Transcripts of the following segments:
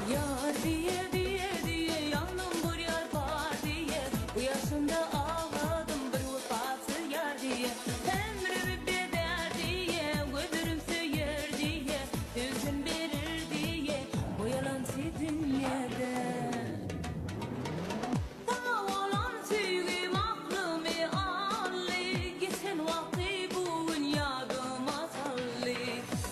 Ýar diýe diýe diýe ýandym bir ýar bar diýe Bu ýaşymda agladym bir wepasyz ýar diýe Ömrümi bezär diýe gözlerim söýer diýe Söýsem berer diýe bu ýalançy dünýede. Saňa bolan söýgim aklymy aldy, Geçen wagty bu gün ýadyma saldy.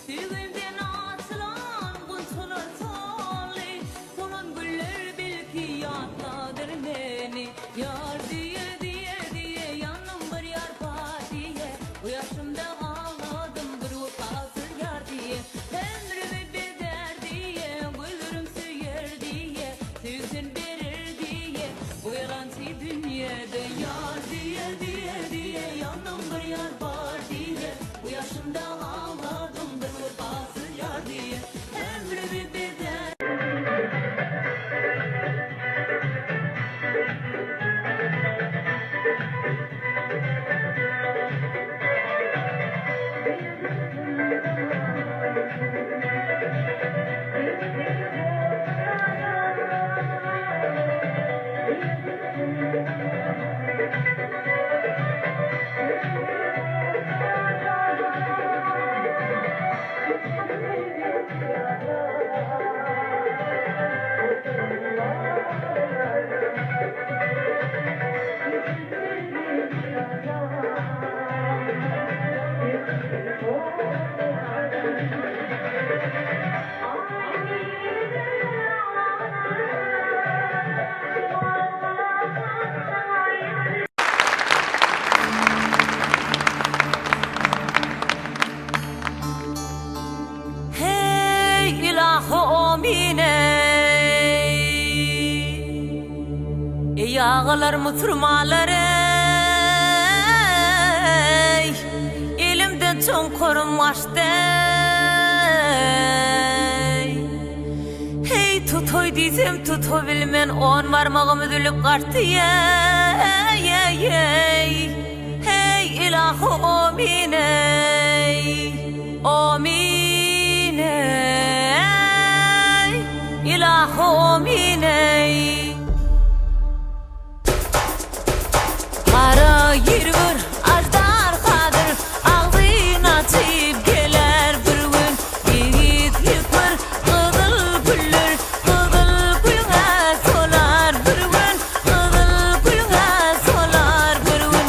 Söýgimden açylan gunçalar soldy, Solan güller belki ýatladyr meni. Ýar diýe diýe diýe ýandym bir ýar bar diýe, Bu ýaşymda agladym bir wepasyz ýar diýe. Ömrümi bezär diýe, gözlerim söýer diýe, Söýsen berer diýe, bu ýalançy dünýede Ýar diýe, diýe, diýe, ýandym bir ýar bar diýe, Bu ýaşymda agladym bir wepasyz ýar diýe, Ömrümi bezär. Heý ylahy omyn eý. Eý agalar musurmanlar eý. Elimden çoňkarym gaçdy eý. Heý tutaý diýsem tutabilmen on barmagym üzülip gaçdy eý eý eý. Heý ylahy omyn eý. Omyn eý. Ylahy omyn eý. Gara ýer bir aždarhadyr, Agzyn açyp geler bir gün. Ýigitlik bir gyzyl güldür, Gyzyl gülüň-ä solar bir gün, Gyzyl gülüň-ä solar bir gün.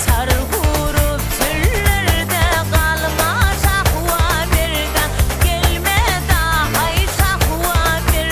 Çarh urup çöllerde galma Şahwa merdan gelme dahaý Şahwa merdan.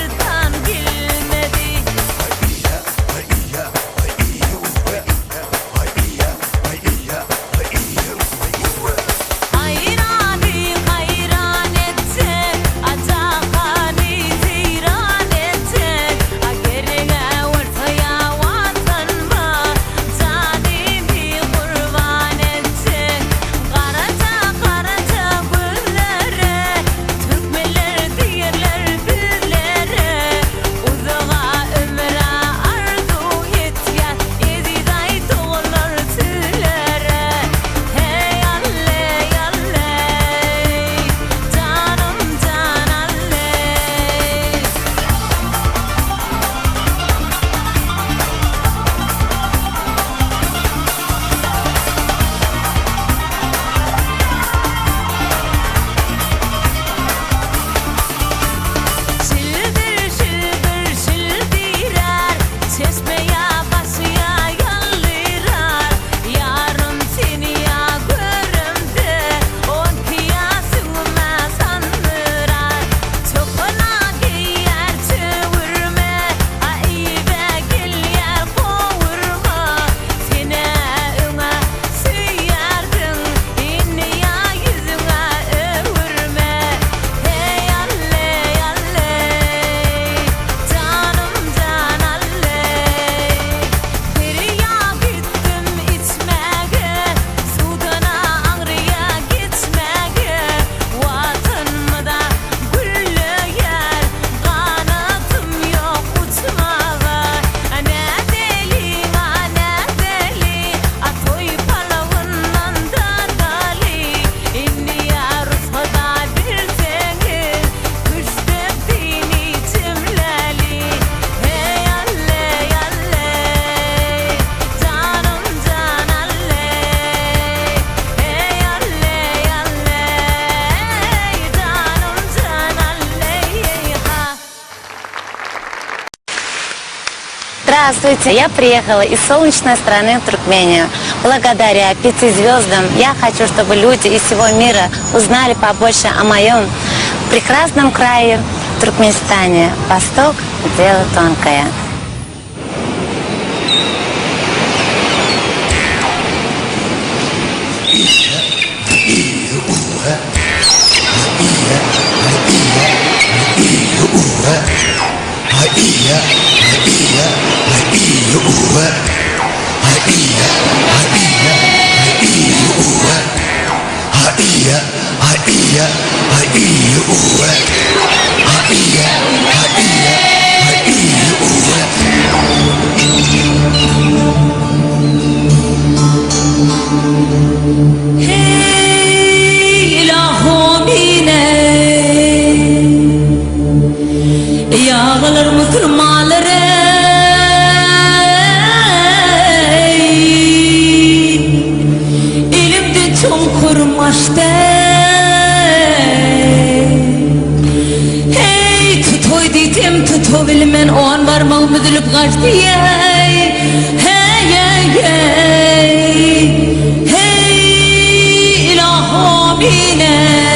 Здравствуйте! Я приехала из солнечной страны Туркмению. Благодаря пяти звездам я хочу, чтобы люди из всего мира узнали побольше о моем прекрасном крае Туркменистане. Восток – дело тонкое. Heý, ylahym ine, Ýagylar musulmanlar eý, Elimde çuňkur maşda Heý, tutoý diýsem tutobilmen, On barmagym üzülip gaçdy eý, Heý-eý-eý, Heý, ylahym ine.